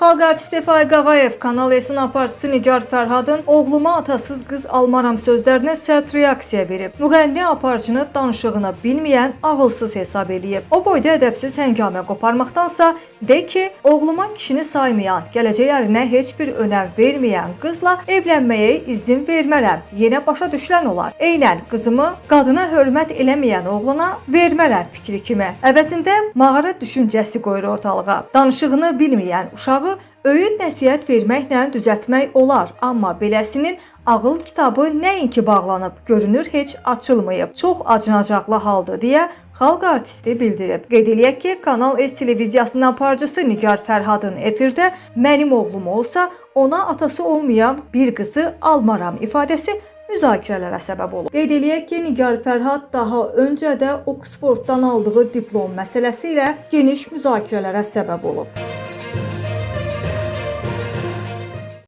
Xalq artisti Faiq Ağayev Kanal S-in aparıcısı Nigar Fərhadın "Oğluma atasız qız almaram" sözlərinə sərt reaksiya verib. Müğənni aparıcını danışığını bilməyən ağılsız hesab eləyib. "O boyda ədəbsiz həngamə qoparmaqdansa de ki, oğluma kişini saymayan, gələcək ərinə heç bir önəm verməyən qızla evlənməyə izin vermərəm. Yenə başa düşülən olar. Eynən qızımı qadına hörmət eləməyən oğlana vermərəm fikri kimi. Əvəzində mağara düşüncəsi qoyur ortalığa. Danışığını bilməyən uşağı öyüd nəsihət verməklə düzəltmək olar, amma beləsinin ağıl kitabı nəinki bağlanıb, görünür heç açılmayıb. Çox acınacaqlı haldır" deyə xalq artisti bildirib. Qeyd eləyək ki, Kanal S televiziyasının aparıcısı Nigar Fərhadın efirdə "Mənim oğlum olsa, ona atası olmayan bir qızı almaram" ifadəsi müzakirələrə səbəb olub. Qeyd eləyək ki, Nigar Fərhad daha öncə də Oksforddan aldığı diplom məsələsi ilə geniş müzakirələrə səbəb olub.